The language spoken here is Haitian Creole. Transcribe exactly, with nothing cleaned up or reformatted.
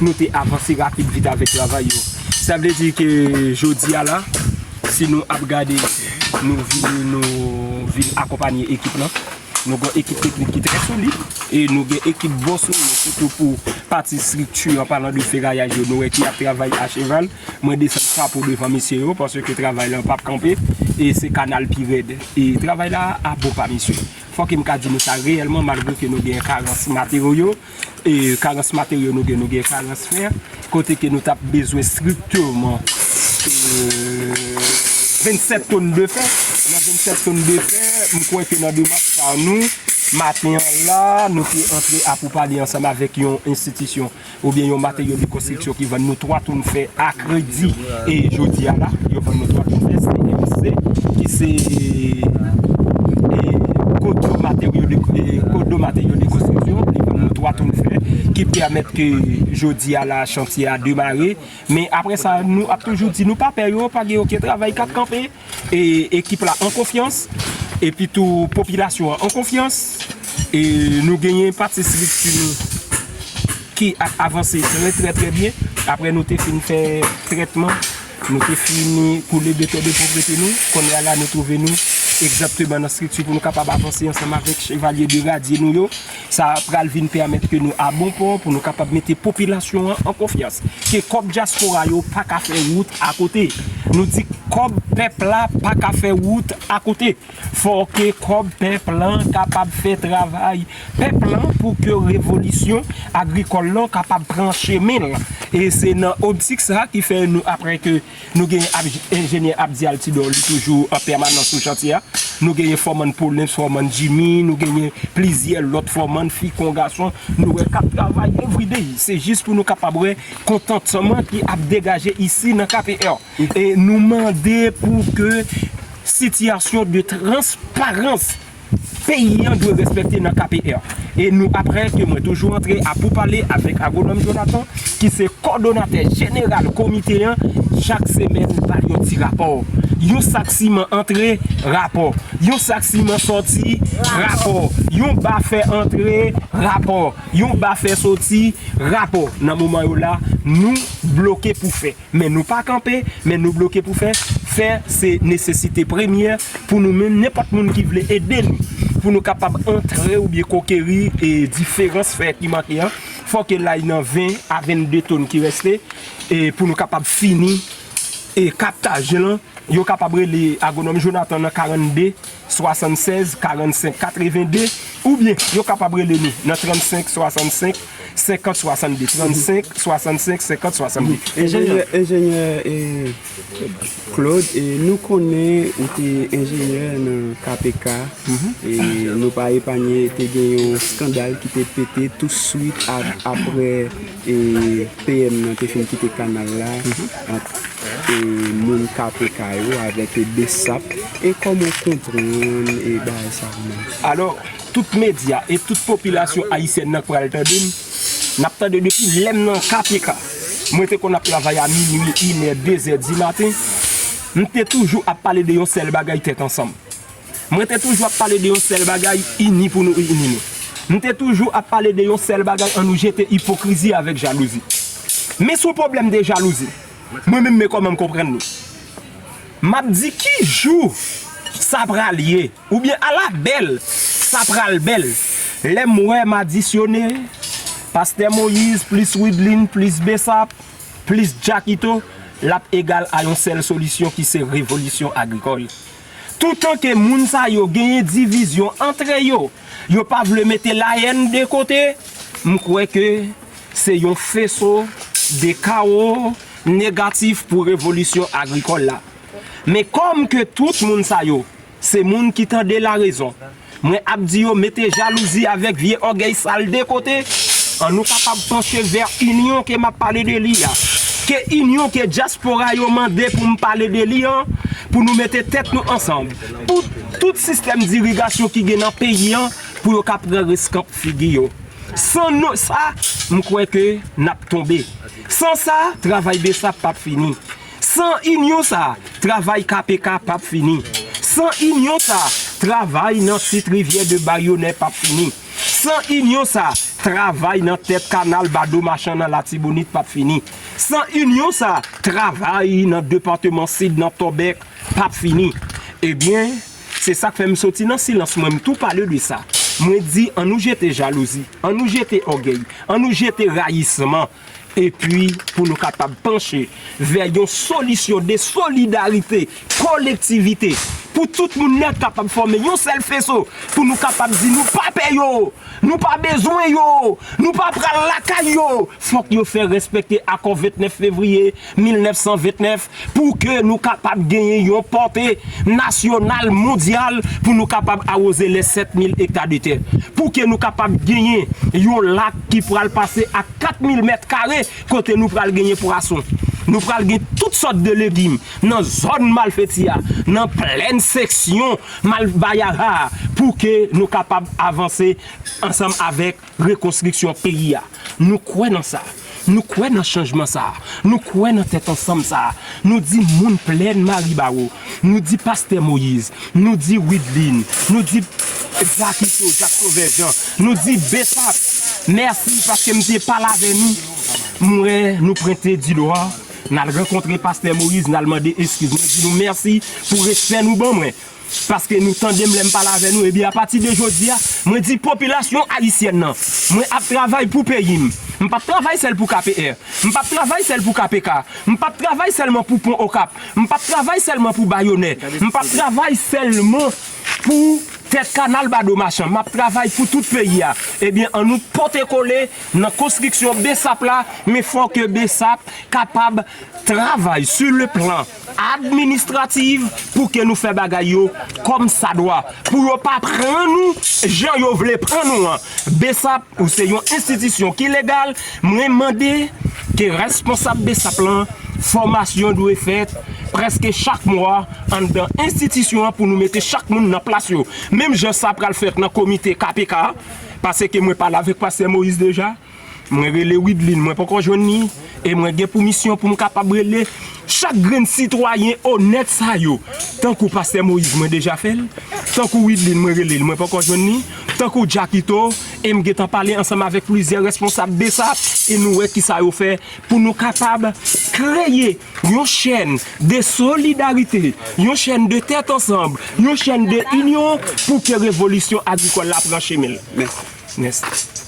Nou te avanse rapid vit avèk travay yo. Sa vle di ke jodi a la, si nou ap gade, nou vini, nou vin akonpanye ekip lan. Nou gen ekip teknik ki trè solid e nou gen ekip bòs nou yo, sitou pou pati estrikti, an palan de ferayaj yo, nou wè ki ap travay a cheval. Mwen desann chapo devan mesye yo, paske travay la p ap kanpe e se kanal pi rèd. E travay la a bon pa mesye. Fòk m ka di nou sa reyèlman, malgre ke nou gen karans materyo, e karans materyo nou gen, nou gen karans fè, kote ke nou t ap bezwen strikteman, e, vennsèt tonn de fè. Nan vennsèt tonn de fè, m kwè ke nan demach sa nou, maten an la, nou te antre a pou pale ansanm avèk yon enstitisyon oubyen yon materyo de konstriksyon ki vann nou twa tonn fè a kredi. E jodi a la, yo vann nou twa tonn fè, C M C, ki se, e, Kodo Materyo de, e, Kodo Materyo de Konstriksyon, li vann nou twa tonn fè, ki pèmèt ke jodi a la, chantye a demare. Men apre sa, nou ap toujou di, nou pa pè yo, pa gen okenn travay k ap kanpe. E ekip la an konfyans, epi tou popilasyon an an konfyans. E nou genyen pati estrikti nou ki ap avanse trè, trè, trè byen. Apre nou te fin fè trètman, nou te fini koule beton de pwòprete nou. Kounye a la, nou twouve nou egzakteman nan estrikti pou nou kapab avanse ansanm avèk chevalye de radye nou yo. Sa pral vin pèmèt ke nou a bon pò pou nou kapab mete popilasyon an an konfyans ke kòb dyaspora yo pa ka fè wout akote. Nou di kòb pèp la pa ka fè wout akote. Fò ke kòb pèp lan kapab fè travay pèp lan pou ke revolisyon agrikòl lan kapab pran chemen l. E se nan optik sa ki fè nou, apre ke nou gen Ab-, enjenyè Abdi Altidor, li toujou an pèmanans sou chantye a. Nou genyen fòmann Paulens, fòmann Jimmy, nou genyen plizyè lòt fòmann, fi kon gason, nou wè k ap travay everyday. Se jis pou nou kapab wè kontantman ki ap degaje isi nan K P R. E nou mande pou ke sitiyasyon de transparans peyi an dwe respekte nan K P R. E nou, apre ke mwen toujou antre a pou pale avèk Agwonòm Jonathan, ki se kòdonatè jeneral komite an, chak semèn, ba l yon ti rapò. Yon sak siman antre, rapò. Yon sak siman sòti, rapò. Yon ba fè antre, rapò. Yon ba fè sòti, rapò. Nan moman yo la, nou bloke pou fè. Men nou pa kanpe, men nou bloke pou fè. Fè se nesesite premyè pou nou menm, nenpòt moun ki vle ede nou, pou nou kapab antre oubyen konkeri e diferans fè ki manke an. Fò ke l al nan ven a vennde tonn ki reste, e pou nou kapab fini e kaptaj lan. Yo kapab rele Agwonòm Jonathan nan karannde swasannsèz karannsenk katrevende, oubyen yo kapab rele nou nan trannsenk swasannsenk senkant swasannde, trannsenk swasannsenk senkant swasannde. Enjenyè, enjenyè, e, Claude, e, nou konnen ou te enjenyè nan K P K, e nou pa epanye, te gen yon eskandal ki te pete touswit ap-, apre, e, P M nan te fin kite kanal la, ant, e, moun K P K yo avèk, e, BSAP. E kòman w konprann, e, bagay sa a menm? Alò, tout medya e tout popilasyon ayisyèn nan k pral tande m, n ap tande depi lè m nan K P K. Mwen te konn ap travay a minui, inè, dezè di maten. M te toujou ap pale de yon sèl bagay, tèt ansanm. Mwen te toujou ap pale de yon sèl bagay, ini pou nou ini nou. M te toujou ap pale de yon sèl bagay, ann nou jete ipokrizi avèk jalouzi. Men sou pwoblèm de jalouzi, mwen menm, men kòman m konprann li. M ap di ki jou sa pral ye, oubyen ala bèl sa pral bèl. Lè m wè m adisyone Pastè Moïse plis Widlin plis BSAP plis Jackito, l ap egal a yon sèl solisyon ki se revolisyon agrikòl. Toutan ke moun sa yo genyen divizyon antre yo, yo pa vle mete layèn de kote, m kwè ke se yon feso de kawo negatif pou revolisyon agrikòl la. Men kòm ke tout moun sa yo, se moun ki tande larezon, mwen ap di yo mete jalouzi avèk vye ògèy sal de kote. Ann nou kapab panche vè inyon ke m ap pale de li a. Ke inyon ke dyaspora yo mande pou m pale de li an, pou nou mete tèt nou ansanm. Pou tout sistèm dirigasyon ki gen nan peyi an, pou yo ka pran reskanp figi yo. San nou sa, m kwè ke n ap tonbe. San sa, travay BSAP p ap fini. San inyon sa, travay K P K p ap fini. San inyon sa, travay nan Tit Rivyè de Bayonè p ap fini. San inyon sa, travay nan tèt kanal Bado Machan nan Latibonit p ap fini. San inyon sa, travay nan depatman Sid nan Tòbèk p ap fini. Ebyen, se sa k fè m soti nan silans mwen, m tou pale de sa. Mwen di, ann nou jete jalouzi, ann nou jete ògèy, ann nou jete rayisman. Epi, pou nou kapab panche vè yon solisyon de solidarite, kolektivite, pou tout moun nèt kapab fòme yon sèl feso, pou nou kapab di nou pa pè yo, nou pa bezwen yo, nou pa pral lakay yo. Fòk yo fè respekte akò vennèf fevriye mil nèf san vennèf pou ke nou kapab genyen yon pòte nasyonal, mondyal, pou nou kapab awoze lè sèt mil ekta de tè. Pou ke nou kapab genyen yon lak ki pral pase ak kat mil mèt kare, kote nou pral genyen pwason. Nou pral gen tout sòt de legim nan zòn Malfeti a, nan plèn seksyon Malbayara a, pou ke nou kapab avanse ansanm avèk rekonstriksyon peyi a. Nou kwè nan sa. Nou kwè nan chanjman sa. Nou kwè nan tèt ansanm sa. Nou di moun plèn Maribawo. Nou di pastè Moyiz. Nou di Widlin. Nou di Jakito, Jak Sovè Jan. Nou di Besap. Mèsi paske m te pale avè nou. M wè nou pwente di dwa. N al rankontre pastè Moyiz, n al mande eskiz. Mwen di nou mèsi pou respè nou ban mwen. Paske nou tande m lè m pale avè nou, ebyen, apati de jodi a, mwen di popilasyon ayisyèn nan, mwen ap travay pou peyi m. M p ap travay sèl pou K P R. M p ap travay sèl pou K P K. M p ap travay sèlman pou Pon Okap. M p ap travay sèlman pou Bayonè. M p ap travay sèlman pou tèt kanal Bado Machan. M ap travay pou tout peyi a. Ebyen, ann nou pote kole nan konstriksyon Besap la, men fò ke Besap kapab travay sur le plan administratif pou ke nou fè bagay yo kòm sa dwa, pou yo pa pran nou jan yo vle pran nou an. Besap, ou se yon enstitisyon ki legal, mwen mande ke responsab Besap lan, fòmasyon dwe fèt prèske chak mwa anndan enstitisyon an pou nou mete chak moun nan plas yo. Menm jan sa pral fèt nan komite K P K a, paske mwen pale avèk pastè Moyiz deja, mwen rele Widlin, mwen poko jwenn li, e mwen gen pou misyon pou m kapab rele chak grenn sitwayen onèt sa yo. Tankou pastè Moyiz, mwen deja fè l. Tankou Widlin, mwen rele l, mwen poko jwenn li. Tankou Jakito, e m gentan pale ansanm avèk plizyè responsab Besap, e nou wè kisa yo fè pou nou kapab kreye yon chèn de solidarite, yon chèn de tèt ansanm, yon chèn de inyon pou ke revolisyon agrikòl la pran chemen l. Mèsi. Mèsi.